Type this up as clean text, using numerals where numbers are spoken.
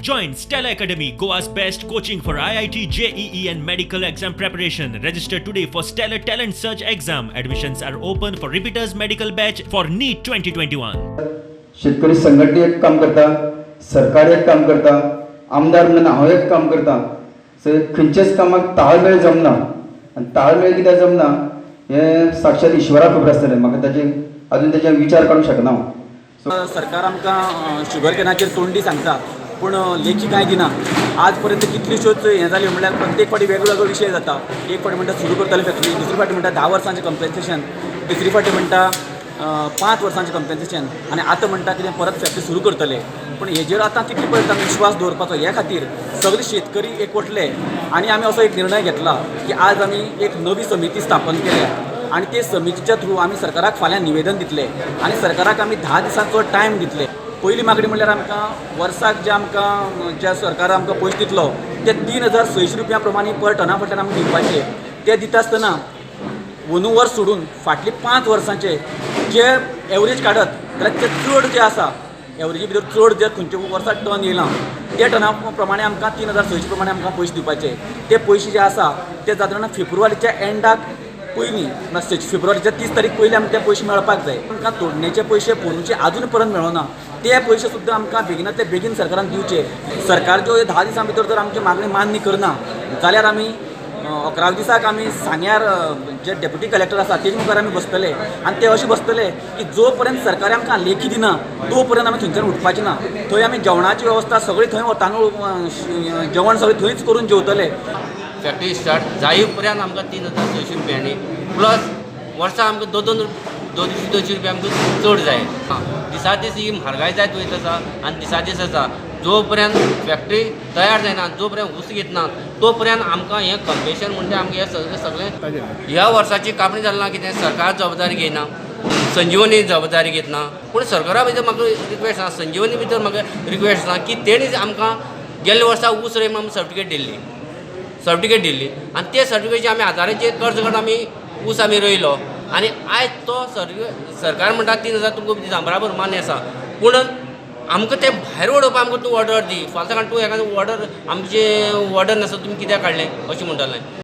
Join Stella Academy, Goa's best coaching for IIT, JEE and medical exam preparation. Register today for Stellar Talent Search exam. Admissions are open for repeaters medical batch for NEET 2021. शेतकरी संघटना एक काम करता, सरकार एक काम करता, आमदार म्हणून हांव एक काम करता. सो खंयच्याच कामाक ताळमेळ जमना आनी ताळमेळ कित्याक जमना हें साक्षात ईश्वराक खबर आसतलें. म्हाका ताजे अजून तेजे विचार काडूंक शकना हांव. सो सरकार आमकां शुगर कॅनाचेर तोंडी सांगता पूण लेखी कांय दिना. आज पर्यंत कितल्योश्योच हें जाल्यो म्हणल्यार प्रत्येक फावटी वेगवेगळो विशय जाता. एक फावटी म्हणटा सुरू करतले फॅक्टरी, दुसरी फावटी म्हणटा 10 वर्सांचें कंपेन्सेशन, तिसरी फावटी म्हणटा 5 वर्सांचें कंपेन्सेशन आनी आतां म्हणटा कितें परत फॅक्टरी सुरू करतले. पूण हेजेर आतां कितले पर्यंत आमी विश्वास दवरपाचो हे खातीर सगळे शेतकरी एकवटले आनी आमी असो एक निर्णय घेतला की आज आमी एक नवी समिती स्थापन केल्या आनी ते समितीच्या थ्रू आमी सरकाराक फाल्यां निवेदन दितले आनी सरकाराक आमी 10 दिसांचो टायम दितले. पयली मागणी म्हणल्यार आमकां वर्साक जे आमकां ज्या सरकार आमकां पयशे दितलो ते 3600 रुपया प्रमाणे पर टना फाटल्यान आमकां दिवपाचे. ते दिता आसतना अंदू वर्स सोडून फाटली 5 वर्सांचे जे एवरेज काडत जाल्यार ते चड जे आसा एवरेजी भितर चड जे खंयच्या वर्सा टन येयला ते टना प्रमाणे आमकां 3600 प्रमाणे आमकां पयशे दिवपाचे. ते पयशे जे आसा ते सादारण फेब्रुवारीच्या एंडाक पयलीं फेब्रुवारीच्या 30 तारीख पयलीं आमकां ते पयशे मेळपाक जाय. आमकां तोडणेचे पयशे पोरूंचे आजून पर्यंत मेळना, ते पयशे सुद्दां आमकां बेगिनातले बेगीन सरकारान दिवचे. सरकार ज्यो 10 दिसां भितर जर आमची मागणी मान्य करना जाल्यार आमी 11 दिसाक आमी सांग्यार जे डेप्युटी कलेक्टर आसा तेजे मुखार आमी बसतले आनी ते अशें बसतले की जो पर्यंत सरकार आमकां लेखी दिना तो पर्यंत आमी थंयच्यान उठपाचे ना. थंय आमी जेवणाची वेवस्था सगळी थंय तांदूळ जेवण सगळें थंयच करून जेवतले. फॅक्टरी स्टार्ट जाई उपरांत आमकां 3600 रुपयांनी प्लस वर्सा आमकां 200-200 रुपया आमकां चड जाय. दिसा दीस ही म्हारगाय जायत वयत आसा आनी दिसा दीस आसा जो पर्यंत फॅक्टरी तयार जायना, जो पर्यंत ऊस घेतना तो पर्यंत आमकां हें कंपेन्सेशन म्हणटा आमकां हें सगळें सगळें ह्या वर्साची कापणी जाली ना कितें सरकार जबाबदारी घेयना, संजीवनी जबाबदारी घेतना. पूण सरकारा भितर म्हाका रिक्वेस्ट आसा, संजीवनी भितर म्हाका रिक्वेस्ट आसा की तेणी आमकां गेल्ल्या वर्सा ऊस रोय म्हणून सर्टिफिकेट दिल्ली, सर्टिफिकेट दिल्ली आनी ते सर्टिफिकेटी आमी आदाराचेर कर्ज काडून आमी ऊस आमी रोयलो आनी आयज तो सरकार म्हणटा 3000 तुमकां दिता, बराबर मान्य आसा, पूण आमकां तें भायर उडोवपाक आमकां तूं ऑर्डर दी, फाल्यां सकाळीं तूं एखादें ऑर्डर आमचें ऑर्डर नासता तुमी कित्याक काडलें अशें म्हणटलें.